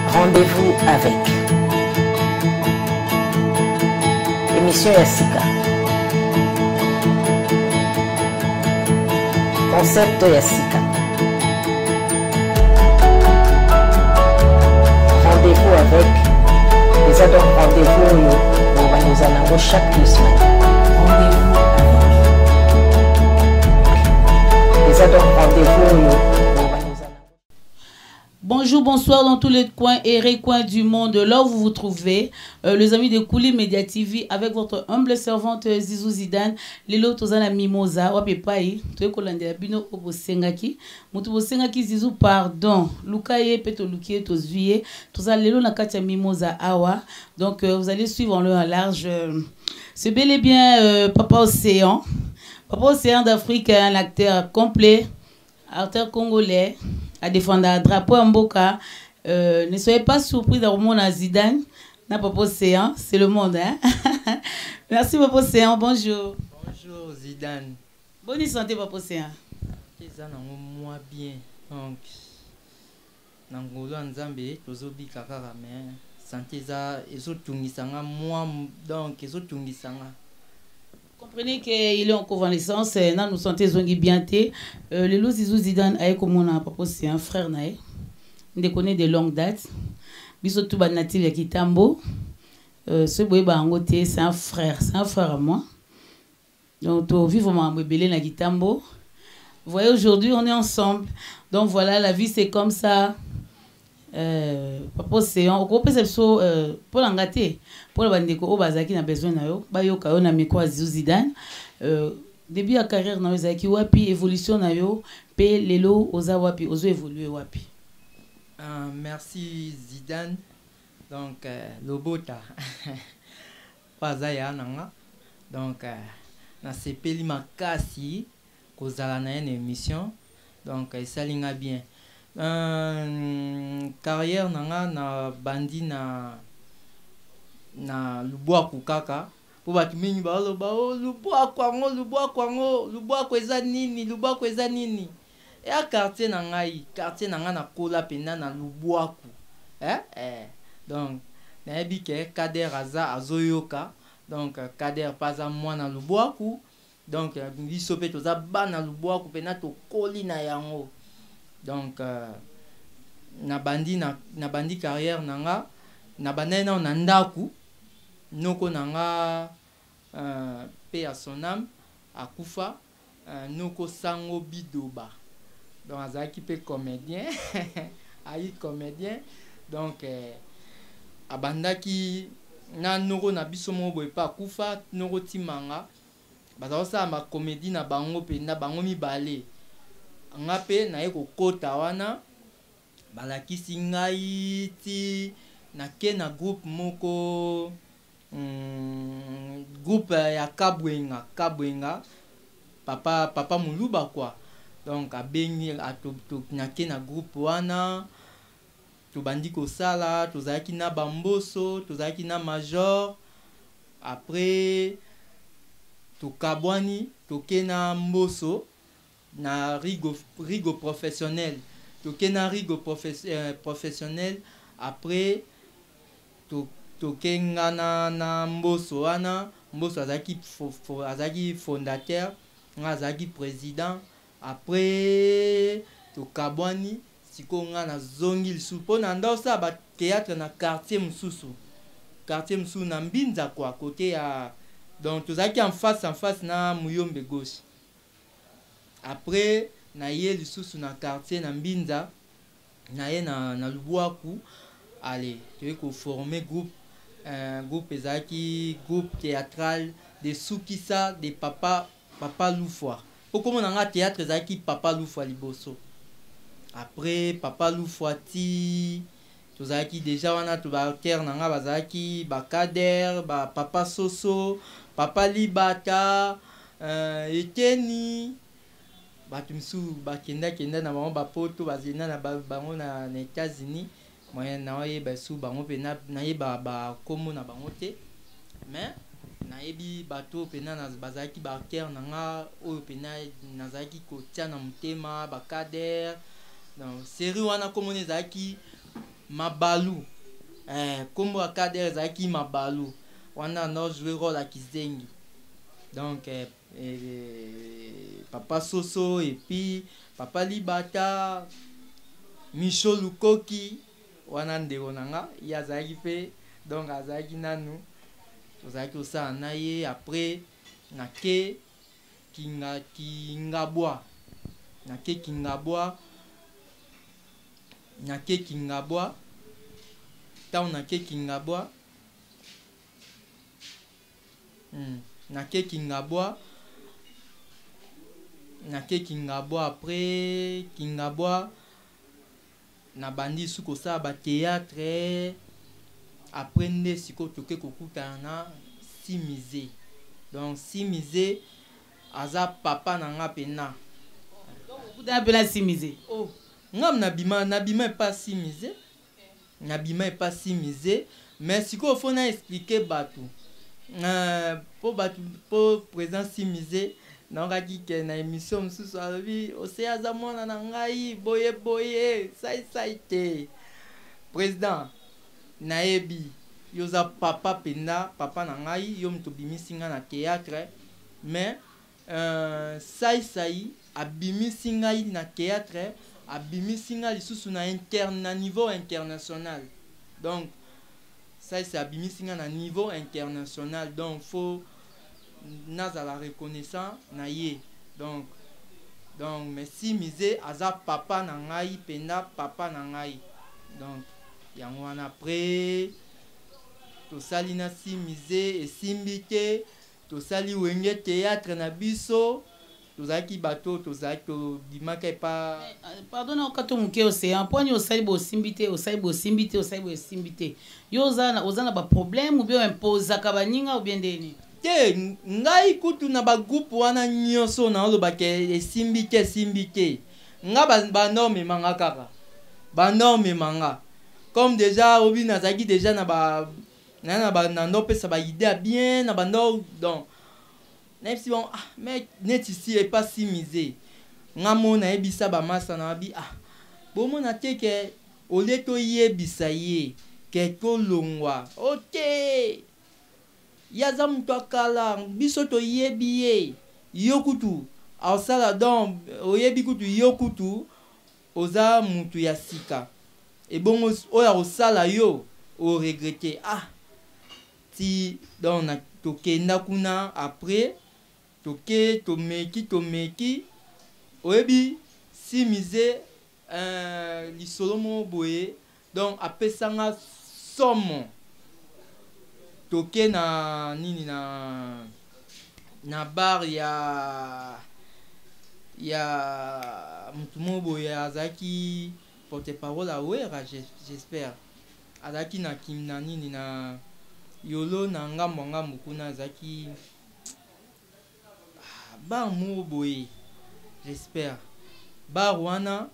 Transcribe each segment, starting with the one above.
Rendez-vous avec émission ya sika, concept ya sika. Rendez-vous avec eza donc rendez-vous oyo bobanda ozala nango chaque 2 semaines. Rendez-vous avec eza donc rendez-vous oyo bobanda ozala. Bonjour, bonsoir dans tous les coins et recoins du monde. Là où vous vous trouvez, les amis de Kouli Media TV avec votre humble servante Zizou Zidane, lelo toza na Mimosa, wapi epai, toye kolandela bino oyo bosengaki. Mutu bosengaki Zizou pardon. Luka ye pe toluki ye tozwi ye. Toza lelo na kati ya Mimosa awa. Donc vous allez suivre en long et en large. C'est bel et bien Papa Océan. Papa Océan d'Afrique, un acteur complet, acteur congolais, à défendre un drapeau ya mboka. Ne soyez pas surpris d'avoir Zidane na Papa Océan, c'est le monde. Hein? Merci Papa Océan, bonjour. Bonjour Zidane. Bonne santé Papa Océan. Eza nango mwa bien, donc na ngolu ya Nzambe tozobika kaka, mais santé eza ezotungisa nga mwa, donc ezotungisa nga. Comprenez qu'il est en convalescence, nanu santé ezongi bien te. Lelo Zizou Zidane aye komona Papa Océan, frère na ye. Ndeko ne de longue date. Biso tout ba natif ya Kitambo. Ce boye ba yango te, c'est un frère, c'est un frère à moi. Donc to vivre makambo ebele na Kitambo. Vous voyez, aujourd'hui on est ensemble. Donc voilà, la vie c'est comme ça. Papa Océan, okopesa biso mpo na nga te, mpo na bandeko oyo bazalaki na besoin na yo bayoka yo na micro ya Zizou Zidane. Début ya carrière na yo ezalaki wapi, évolution na yo mpe lelo oza wapi, ozo évolue wapi? Merci Zidane. Donc lobota po aza ya na nga, donc nasepeli makasi kozala na ye na émission, donc esali nga bien. Carrière na nga, na bandi na lubwaku kaka, mpo bato mingi baloba: "O lubwaku yango, lubwaku yango, lubwaku eza nini? Lubwaku eza nini?" Eya quartier na ngai, quartier na ngai, nakola mpenza na lubwaku, eh? Eh. Donc nayebi ke Kader aza azoyoka, donc Kader mpe aza mwana lubwaku, donc biso mpe toza bana lubwaku mpena, tokoli na yango. Donc nabandi na, nabandi carrière na nga, nabandaki nao na ndako noko na nga, paix à son âme, akufa, noko Sango Bidoba. Donc azalaki mpe comédien, ayi comédien. Donc abandaki na noko na biso moko boye mpe akufa, noko Timanga, baza kosala bacomédie na bango mpenza bango mibale. Nga mpe naye kokota wana, balakisi ngai ti nake na groupe moko, groupe ya Kabwenga, Kabwenga papa, papa Moluba quoi. Donc abengi, nake na groupe wana, tobandi kosala, tozalaki na bamboso, tozalaki na major. Après tokabwani, toke na mboso na Rigo professionnel, toke na Rigo professionnel. Après toke nga na mboso wana, mboso azalaki fondateur, nga azalaki président. Après tokabwani, sikoyo nga nazongi lisusu mpo na nda osala bathéâtre na quartier mosusu, quartier mosusu na Mbinza quoi, côté ya, donc tozalaki en face na Muyombe Gauche. Après naye lisusu na quartier na Mbinza, naye na Lubwaku. Ale toye koforme groupe, groupe ezalaki groupe théâtral de Sukisa de papa Lufwa, mpo komona nga théâtre ezalaki papa Lufwa liboso. Après papa Lufwa ti tozalaki déjà wana, to baacteur na nga bazalaki bakader, bapapa Soso, papa Libata, Eteni, bato misusu bakendakenda na bango bapoto, bazenda na bango na États-Unis. Moyen naoyeba esu bango mpe nayeba bakombo na bango te, mais nayebi bato oyo mpena bazalaki baacteur na nga, oyo mpena nazalaki kotia na motema, bakader. Donc série wana komona ezalaki Mabalu. Kombo ya kader ezalaki Mabalu. Wana no jouer rôle ya kizengi. Donc papa Soso et puis papa Libata, Micho Lukoki, wana ndeko na nga, ye azalaki mpe, donc azalaki nanu, tozalaki kosala na ye. Après nake Kinga, Kingabwa, nake Kingabwa, nake Kingabwa. Ntango nake Kingabwa, nake Kingabwa, nake Kingabwa. Après Kingabwa, nabandi su kosala bathéâtre. Après nde sikoyo toke kokutana na Simize. Donc Simize aza papa na nga mpena. Okutana mpe na Simize? Oh, ngam nabima epa Simize, nabima epa Simize. Mais sikoyo faut na expliquer bato, mpo bato, mpo président Simize naokaki ke na émission mosusu alobi ose aza mwana na ngai boye boye saisai te. Président, nayebi yo oza papa mpenza, papa na ngai, yo moto obimisi ngai na théâtre. Mais saisai abimisi ngai na théâtre, abimisi ngai lisusu na niveau international. Donc saisai abimisi ngai na niveau international, donc faut nazala reconnaissant na ye. Donc mais Simize aza papa na ngai mpenza, papa na ngai. Donc yango wana, après tosali na Simize, esimbi te, tosali Wenge Théâtre na biso. Tozalaki bato, tozalaki, tobimaka epa Pardon, na okata moke, Océan. Mponi osali bosimbi te, osali bosimbi te, osali bosimbi te, yo oza na baproblème ou bien oimposaka baninga ou bien ndeni? Te, ngai kutu na bagroupe wana nyonso naolobaka esimbi te, esimbi te. Nga banorme emanga kaka, banorme emanga. Comme déjà obi nazalaki déjà na ba na ba na ndopesa baidée ya bien na bando. Donc nayebisi bango: ah, mais neti si epa Simize, nga mo nayebisa bamasa na babi: ah, bomona te ke olie toyebisa ye ke tolongwa ote, ye aza moto akala, biso toyebi ye, yo kutu aosala. Donc oyebi kutu, yo kutu oza mutu ya sika, ebongo oyo akosala yo oregretter. Ah, ti donc na tokenda kuna. Après toke, tomeki, tomeki. Oyebi Simize, lisolo moko boye, donc apesanga somo. Toke na nini, na bar ya motu moko boye azalaki porte parole awera, j'espère azalaki na kim na nini na Yolo, na ngambo ya ngambo kuna, azalaki, ah, bar moko boye, j'espère bar wana.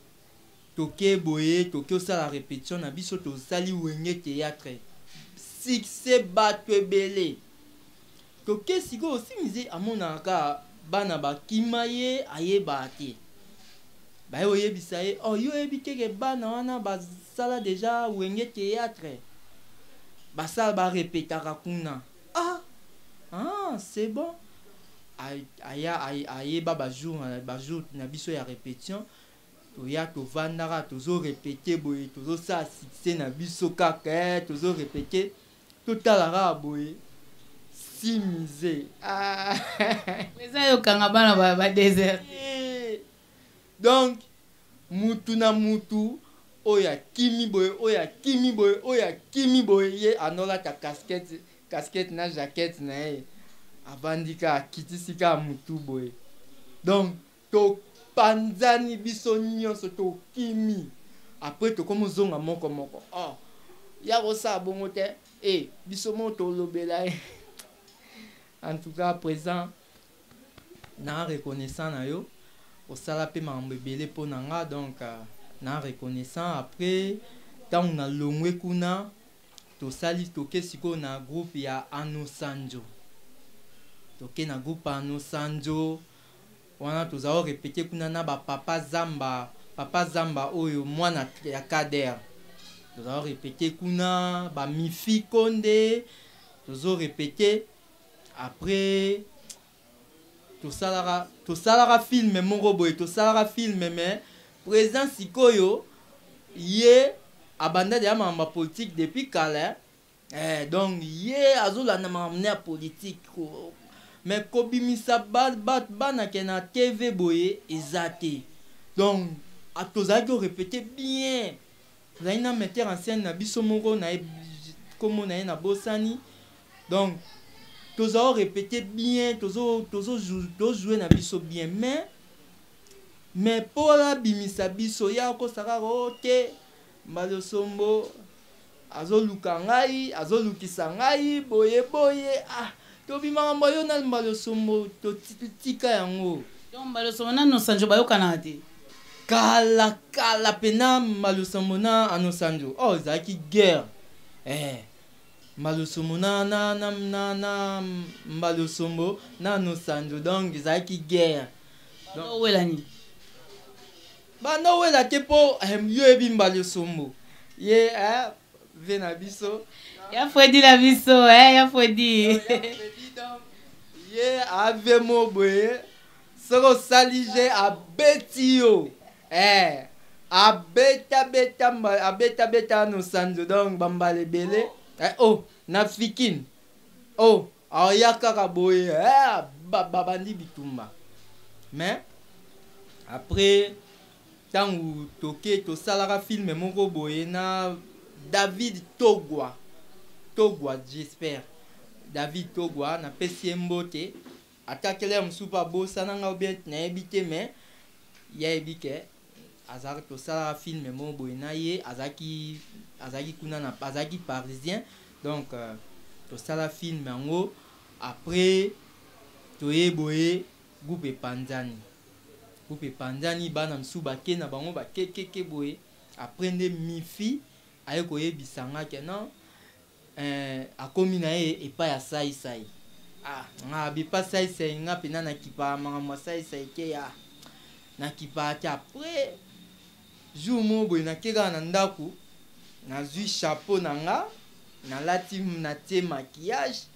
Toke boye, toke osala répétition na biso, tosali Wenge Théâtre, succès, bato ebele. Toke sikoyo, Simize amonaka kaka bana bakima ye, ayebaka te. Baye oyebisa ye: oh, yo oyebi teke bana wana basala déjà Wenge Théâtre, basala, barepetaka kuna. Ah ah, c'est bon. Aya, ayeba bajour na biso ya répétition. Toya, tovandaka, tozorépéter boye, tozosala succès na biso kaka, tozorépéter, totala kaka boye Simize, ah. Eza yokanga bana badésert. Donc mutu na mutu oyo akimi boye, oyo akimi boye, oyo akimi boye, ye anolata casquette na jaquette na ye, avandi kaka, akitisi kaka mutu boye. Donc topanzani biso nyonso, tokimi. Après tokomi ozonga moko moko. Oh, ya kosala bongo te, e biso moko tolobela ye. En tout cas, présent na reconnaissant na yo, osala mpe makambo ebele mpo na nga. Donc na reconnaissant. Après ntango nalongwe kuna, tosali, toke sikoyo na groupe ya Anosanjo. Toke na groupe ya Anosanjo wana, tozala korépéter kuna na bapapa Zamba. Papa Zamba oyo mwana ya Kader. Toza répéter kuna ba Mifi Konde, tozo répéter après tosalaka film moko boye, tosalaka film mais président sikoyo ye abanda deja makambo ya politique depuis kala. Donc ye azolanda makambo ya politique, mais kobimisa bana ke na TV boye eza te. Donc tozalaki korépéter bien, tozalaki na metteur en scène na biso moko na ye, kombo na ye nabosani. Donc tozala répéter bien, tozojouer na biso bien, mais mpo abimisa biso, ye akosa kaka o te, Mbalosombo azoluka ngai, azolukisa ngai boye boye. Ah, tobimaka mbo yo na Mbalosombo, totika yango. Donc Mbalosombo na Nosanjo bayokanaka te? Kala kala mpena Mbalosombo na Anosanjo, oh, ezalaki guerre. Mbalosombo na Mbalosombo na Anosanjo, donc ezalaki guerre. Owela nini? Banda owela te, mpo yo yebi Mbalosombo ye ve na biso. Ya Fredi na biso, ya Fredi. Ye ave mo boye, soki osali je, abeti yo, abetabeta, abetabeta Nosanzo. Donc bambala ebele, oh, na fikine, oh, aya kaka boye, babandi bitumba. Mais après, ntango toke tosalaka film moko boye na David Togwa, Togwa, j'espère David Togwa, napesi ye mbote. Ata kele ya mosusu mpo abosana nga bien, nayebi te, mais ye ayebi ke azalaki, tosalaka film moko boye na ye, azalaki kuna na, azalaki parisien. Donc tosala film yango, après toye boye, groupe epanzani, groupe epanzani, bana mosusu bake na bango, bakekeke boye. Après nde Mifi aye koyebisa nga ke non, akomi na ye epai ya Saisai. Ah, nga bipa Saisai, nga mpena nakipaka makambo ya Saisai te, ya nakipaka te. Après jour moko boye, nake kaka na ndako, nazwi chapeau na nga, nalati, natie maquillage,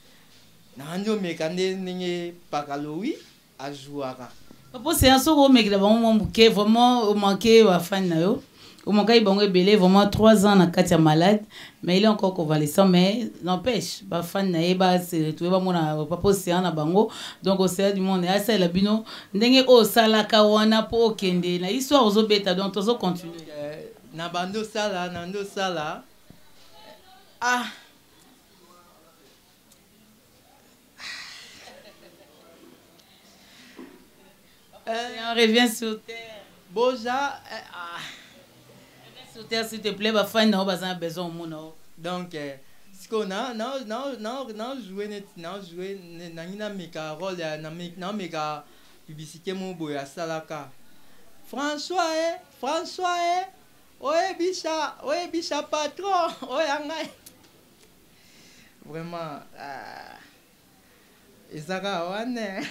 nabandi omeka nde ndenge Pakalowi azwaka. Papa Océan, soki omekela bango mwa moke, vraiment omanke bafani na yo, omankaki bango ebele vraiment. 3 ans na kati ya malade, mais il est encore convalescent, mais n'empêche bafani na ye base retrouve, bamona Papa Océan na bango. Donc Océan du monde asalela bino ndenge oyo osalaka wana mpo okende na histoire ozobeta, donc tozocontinue. Na bandi osala, na bandi osala, ah. On revient sur terre. Boja ah. Reviens sur terre, s'il te plaît, bafani na yo baza na besoin omona o. Donc sikoyo na joue neti na joue, nangi nameka rôle ya naomeka publicité moko boye asalaka François, François, oyebisa patron oyo ya ngai vraiment, ah, eza kaka wana.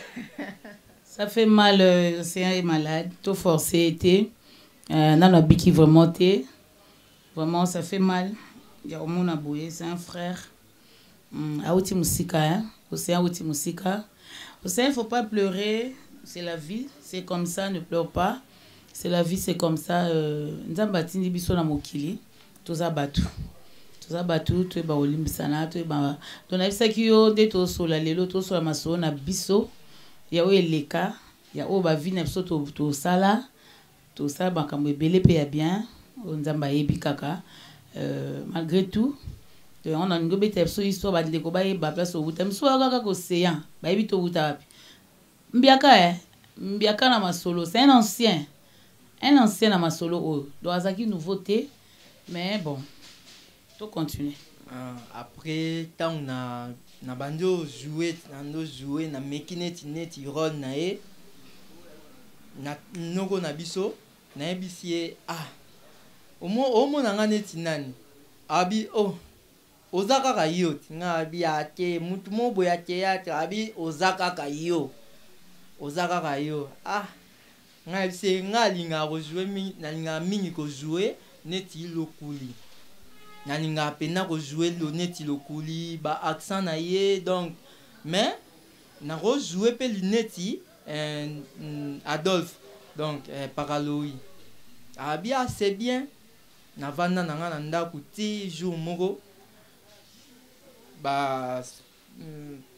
Ça fait mal, Océan est malade, tout forcé été. Nano abiki vraiment te. Vraiment, ça fait mal. Ya omona boye, c'est un frère. Auti musika, hein. Océan auti musika. Océan, il faut pas pleurer, c'est la vie, c'est comme ça, ne pleure pas. C'est la vie, c'est comme ça. Nzambe atindi biso na mokili, toza bato. Toza bato, toyeba kolimbisana, toyeba. To nayebisaki yo nde tosola lelo, tosola masolo na biso ya oyo eleka, ya oyo bavi na biso, tosala tosala makambo ebele mpe ya bien oyo Nzambe ayebi kaka. Malgré tout, yango nalingi obeta biso histoire, bandeko bayeba place owuta. Miso oyo kaka kocéan bayebi towuta wapi. Mbiaka, mbiaka na masolo, c'est un ancien, un ancien na masolo oyo, donc azalaki nouveau te, mais bon, to continue. Ah, après ntango na bandi ojoue, nandi ojoue, nameki neti rôle na ye na noko na biso, nayebisi ye: "Ah, omona nga neti nani?" Abi: "Oh, oza kaka yo ti." Nga abi: "Ate mutu mo boye ya théâtre." Abi: "Oza kaka yo, oza kaka yo." Ah. Ngai nayebisi ye ngai alingaka kojouer mingi, nalingaka mingi kojouer neti Lokuli. Nalingaka mpenza kojouer neti Lokuli, ba accent na ye donc, mais nakojouer mpe neti Adolphe donc Pakalowi. Abi ah c'est bien. Navanda na nga na ndako ti jour moko ba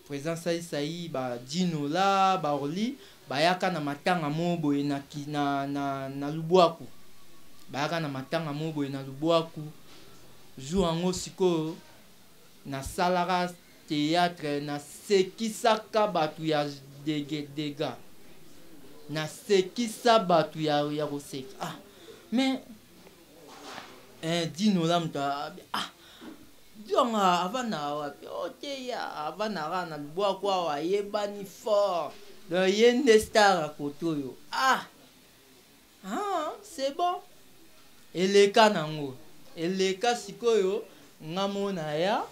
président Saisai, ba Dinola, ba Orly bayaka na matanga moko boye na Lubwaku. Bayaka na matanga moko boye na Lubwaku. Jour yango sikoyo nasalaka théâtre, nasekisaka bato ya dega, nasekisa bato ya koseka. Ah mais Dinola moto ah Dionga avandaka wapi? O te, ya avandaka na Lubwaku awa, ayebani fort, donc ye nde star ya kote oyo. Ah, c'est bon, eleka nango eleka. Sikoyo nga moko naya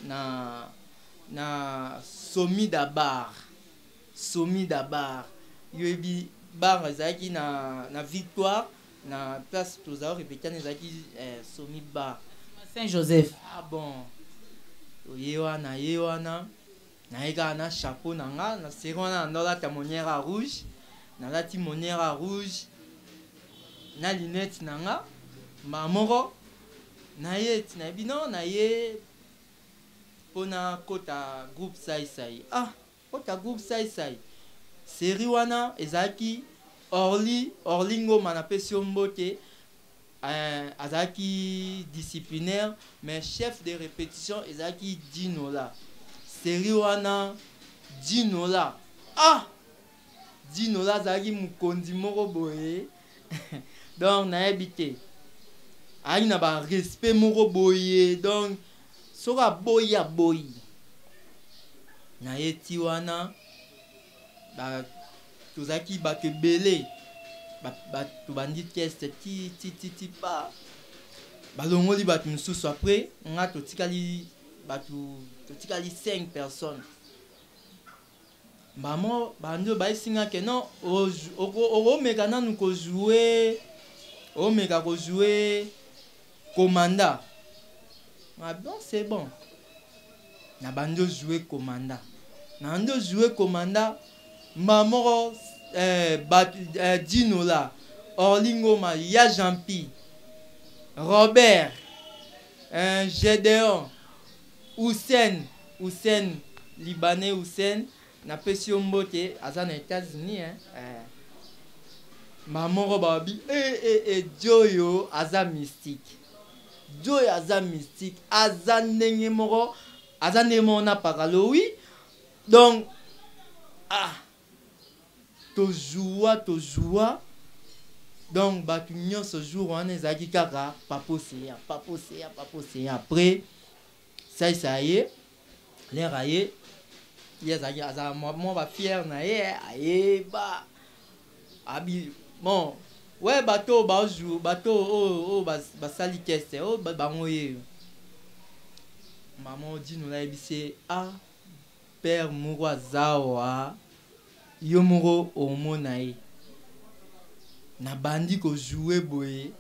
na Somida Bar. Somida Bar, yoyebi bar ezalaki na Victoire, na place tozala répéter, ezalaki Somi Bar. Saint Joseph. Ah bon, ye wana, ye wana naye kaka na chapeau na nga na série wana, nandolata monière ya rouge, nalati monière ya rouge na lunette na nga. Mbala moko naye ti nayebi non, naye mpona kota groupe Saisai. Ah, kota groupe Saisai, série wana ezalaki Orly, Orly Ngoma, napesi yo mbote, azalaki disciplinaire, mais chef de répétition ezalaki Dinola. Série wana Dinola, ah Dinola azalaki mokonzi moko boye, donc nayebi te, ayaki na barespect moko boye, donc soki aboyi, aboyi. Naye ti wana tozalaki bato ebele, tobandi test ti ti ti ti pa balongoli bato mosusu. Après nga totikali bato, totikali 5 personnes. Bamo bandi bayesi nga ke non, okomeka nanu kojouer, omeka kojouer commanda. Ah bon, c'est bon, nabandi ojouer commanda, nabandi ojouer commanda. Mbala moko bato Dinola, Orly Ngoma, ya Jean-Pi, Robert, Gédéon, Hussein, Hussein libanais, Hussein napesi yo mbote, aza na États-Unis hein? Mbala moko babi e Dioyo aza mystique, Dioyo aza mystique, aza ndenge moko, aza ndenge moko na Pakalowi. Donc ah, tozwa tozwa donc bato nyonso jour wana ezalaki kaka Papa Océan, Papa Océan, Papa Océan. Après salisa ye lere aye, ye azalaki, azala mwa bafier na ye, ayeba abi bon we bato oyo baojoue, bato oyo basali test oyo bango ye. Mama Dino nayebisi ye ah, père moko aza awa, yo moko omona ye. Nabandi kojouer boye,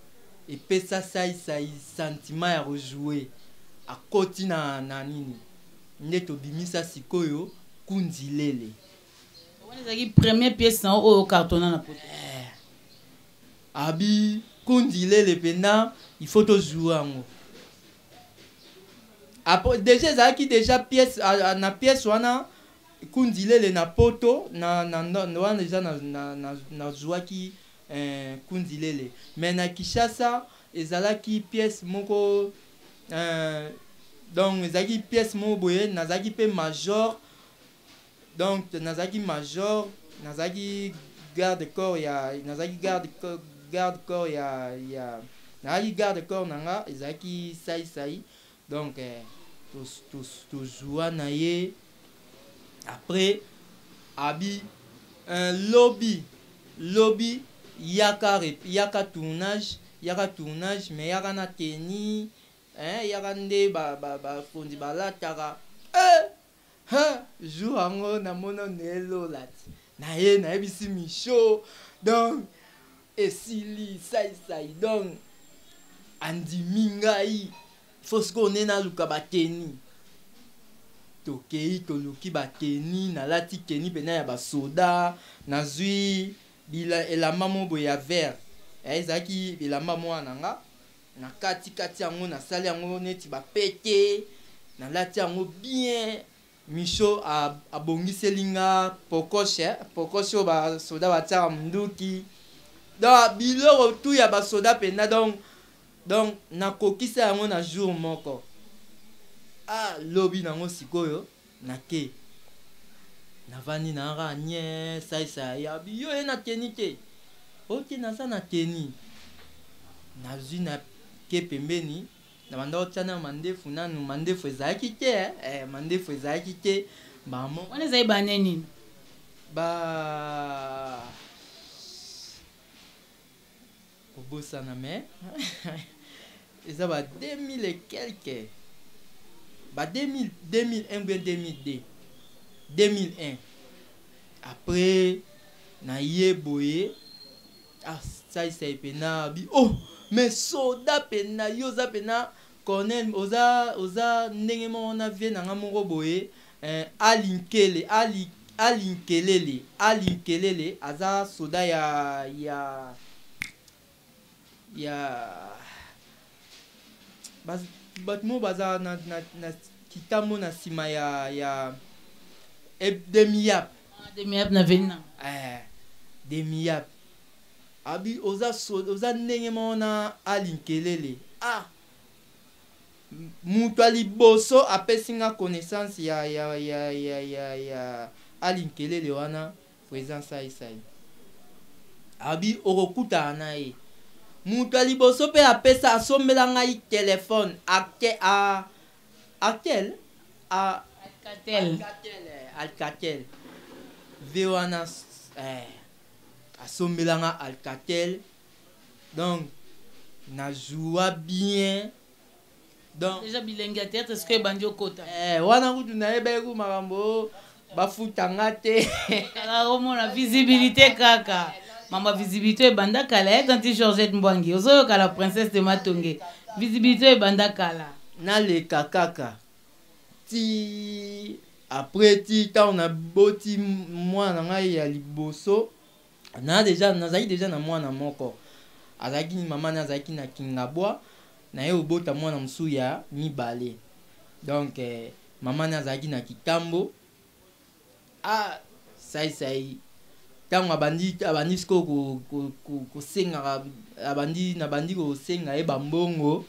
epesa Saisai sentiment ya kojouer, akoti na nini nde tobimisa sikoyo Kunzilele. Wana ezalaki première pièce na oyo cartonna na poto? Eh. Abi Kunzilele mpenza il faut tozwa yango. Après déjà ezalaki déjà pièce na pièce wana Kunzilele na poto na wana déjà nazwaki Kunzilele, mais na Kinshasa ezalaki pièce moko donc ezalaki pièce moko boye, nazalaki mpe major, donc nazalaki major, nazalaki garde corps ya, nazalaki garde corps ya, nazalaki garde corps na nga ezalaki Saisai. Donc tozwa na ye. Après abi lobi lobi yaka, yaka tournage, yaka tournage, mais yaka na teni hein, yaka nde bakonzi balataka eh! Jour yango namona nelola ti na ye, nayebisi Micho donc. Esili saisai, donc andimi ngai. Fo sikoyo nde naluka bateni. Tokei toluki bateni, nalati teni mpena ya basoda, nazwi elamba moko boye ya vert. Ezalaki elamba mwana na nga, na kati kati yango nasali yango neti bapete, nalati yango bien. Micho abongiseli nga pokoshe, pokoshe oyo basoda batiaka munduki, donc biloko tu ya basoda mpenza. Donc nakokisa yango na jour moko. Lobi nango sikoyo nake navandi na kaka nye saisa ya yo ye na teni te, oke naza na teni, nazwi na ke pembeni na banda otia na mandefu nanu, mandefu ezalaki te, mandefu ezalaki te. Mamo wana ezali bane nini? Ba kobosana, mais eza ba 2000 et quelque, ba 2000, 2001 bien 2002, 2001. Après na ye boye, saisai pena bi oh mais soda pena yo oza pena Cornel, oza ndenge moko na vie na nga moko boye, alinkele ali alinkelele alinkelele aza soda ya bato moko baza na kitambo na nsima ya Demiap. Demiap na veni na Demiap abi oza ndenge moko na alinkelele. Moto ya liboso apesi nga connaissance ya alinkelele wana, président Saisai abi okokutana na ye. Moto ya liboso mpe apesa asombela ngai telefone Alcatel. Alcatel v wana, asombela nga Alcatel, donc nazwa bien. Donc déjà bilenge ya théâtre sikoyo ebandi okota. Wana kutu nayebaki ku makambo bafutanga te. Omona visibilité kaka, mambo ya visibilité ebanda kala. Ye tanti Georgette Mbwangi, ozoyoka la princesse de Matonge, visibilité ebanda kala. Naleka kaka ti après ti ntango naboti mwana na ngai ya liboso. Na déjà nazalaki déjà na mwana moko, azalaki mama na azalaki na Kingabwa, na ye obota mwana mosusu ya mibale. Donc mama na azalaki na Kitambo. Saisai ntango abandi sikoyo kosengaka, abandi nabandi kosenga ye bambongo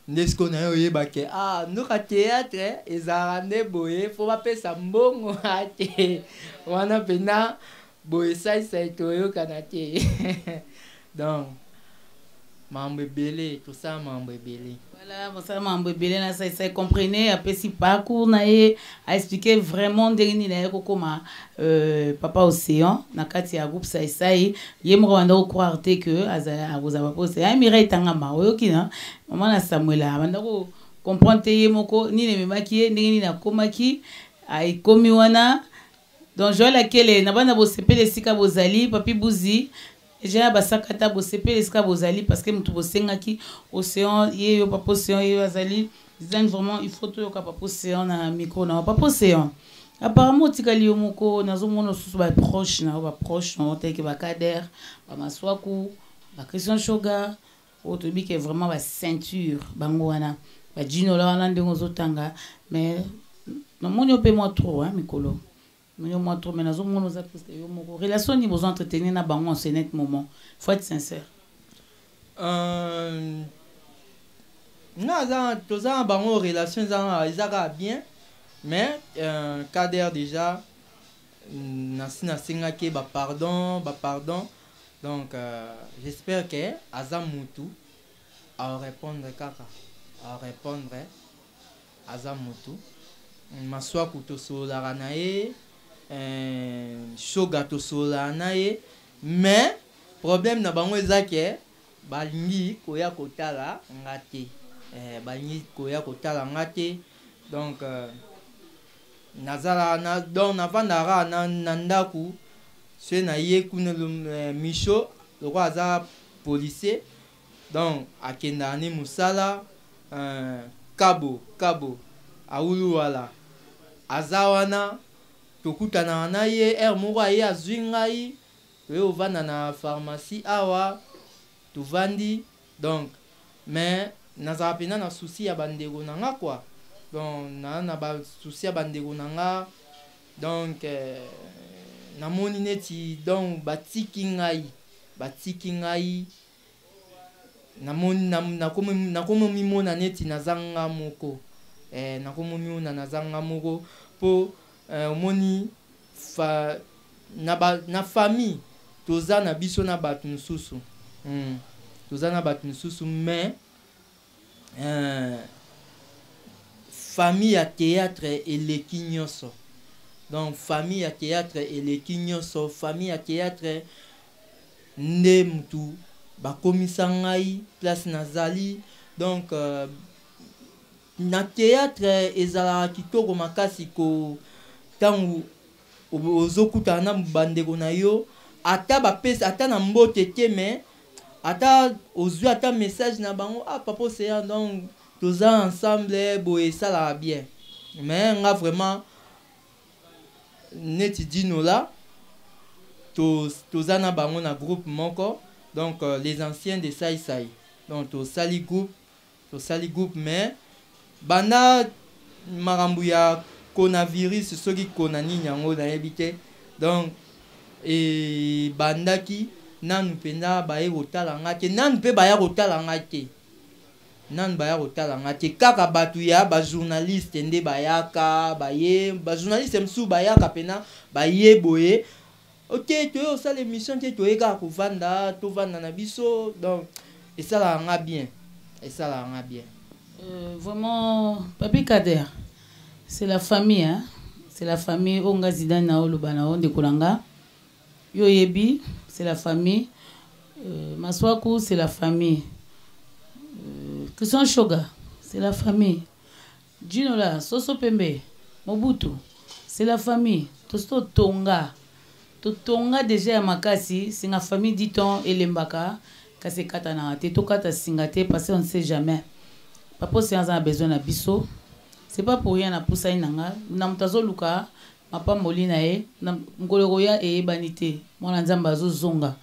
nde sikoyo na ye oyebake ndoka théâtre ezalaka nde boye, fo bapesa mbongo te wana mpena boye saisai toyokana te. Donc mambo ebele tosala, mambo ebele. Voilà, bosala mambo ebele na saisai. Comprenez, apesi parcours na ye, aexpliqué vraiment ndenge nini aye kokóma papa Océan na kati ya groupe Saisai. Ye moko banda kocroire te que akozala papa Océan. Mireille Tangama, oyoki na mama na Samuela, abanda kocomprendre te ye moko nini ememaki ye, ndenge nini akomaki ekomi wana. Donc Joël Akele na bana, bosepele esika bozali. Papi Buzi eja basakata, bosepele esika bozali, parce que motu bosengaki Océan ye yo, papa Océan ye yo azali design. Vraiment il faut toyoka papa Océan na micro na yo. Papa Océan, apparemment otikali yo moko, nazomona mosusu baproche na yo, baproche na yo teke bacader, bamaswaku, bachristian Shoga oyo toyebi ke vraiment baceinture bango wana, bajinola wana ndenge ozotanga. Mais namoni yo mpe mwa trop hein, mikolo yo mwa trop, mais nazomona oza presque yo moko. Relation nini bozo entretenir na bango en ce net moment? Faut être sincère. Nga aza toza na bango relation eza kaka bien, mais kader déjà nasi nasengaki bapardon, bapardon. Donc j'espère que aza mutu arépondre kaka, arépondre aza mutu. Maswaku tosololaka na ye, Shoga tosololaka na ye, mais problème na bango eza ke balingi koya kotala nga te, balingi koya kotala nga te. Donc nazala na, donc navandaka na ndako soki naye kuna, Micho. Lokola aza policier, donc akendaka ne mosala. Kabo Kabo Awulu wala aza wana, tokutanaka na ye heure moko, aye azwi ngai, toye kovanda na pharmacie awa, tovandi. Donc mais nazala mpenza na souci ya bandeko na nga quoi. Donc naa na basouci ya bandeko na nga. Donc namoni neti donc batiki ngai, batiki ngai. Namoni nakomi mimona neti naza nga moko, nakomi mimona naza nga moko, mpo omoni na famille toza na biso na bato mosusu. Toza na bato mosusu, mais famille ya théâtre eleki nyonso. Donc famille ya théâtre eleki nyonso. Famille ya théâtre nde mutu bakomisa ngai place nazali. Donc na théâtre ezalaka kitoko makasi ko ntango ozokutana na bandeko na yo, ata bapesa ata na mbote te, mais ata ozwi ata message na bango: "Ah, papa Océan, donc toza ensemble boye." Esalaka bien. Mais nga vraiment, neti Dinola, toza na bango na groupe moko, donc les anciens de Sai Sai. Donc tosali groupe, tosali groupe, mais banda makambo ya coronavirus, soki kona nini yango nayebi te, donc ebandaki nanu mpenza baye kotala nga te, nanu mpe baya kotala nga te, nanu baya kotala nga te. Kaka bato ya bajournaliste nde bayaka, baye bajournaliste mosusu bayaka mpena, baye boye: "Ok, toye osala émission te, toye kaka kovanda, tovanda na biso." Donc esalaka nga bien, esalaka nga bien. Vraiment, Papi Kader, c'est la famille, hein? C'est la famille. Oyo nga Zidane na oloba na yo, ndeko na nga, yo oyebi, c'est la famille. Maswaku, c'est la famille. Christian Shoga, c'est la famille. Ginola Soso Pembe Mobutu, c'est la famille. Tosi totonga, totonga déjà ya makasi singa. Famille, dit-on, elembaka kasi ekatanaka te. Tokata singa te, parce on ne sait jamais. Papa Océan aza na besoin na biso. C'est pas pour rien napusani na nga na moto azoluka mapamboli na ye. Na mokolo ekoya eyebani te. Mwana Nzambe azozonga,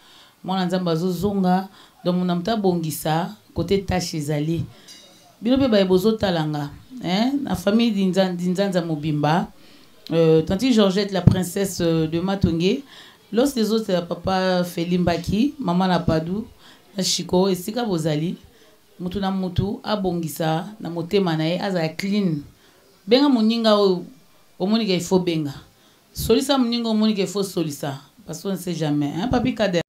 mwana Nzambe azozonga. Donc na moto abongisa kote tâche ezali bino mpe baye bozotala nga, hein? Na famille Dinzanza mobimba, tante Georgette, la princesse de Matonge, los les autres ya papa Felimbaki, mama na Padu na Chiko, esika bozali, mutu na mutu abongisa na motema na ye, azala clean. Benga moninga oyo omonika, il faut benga, solisa moninga omonika, il faut solisa, parce qu'on ne sait jamais, hein, Papi Kader?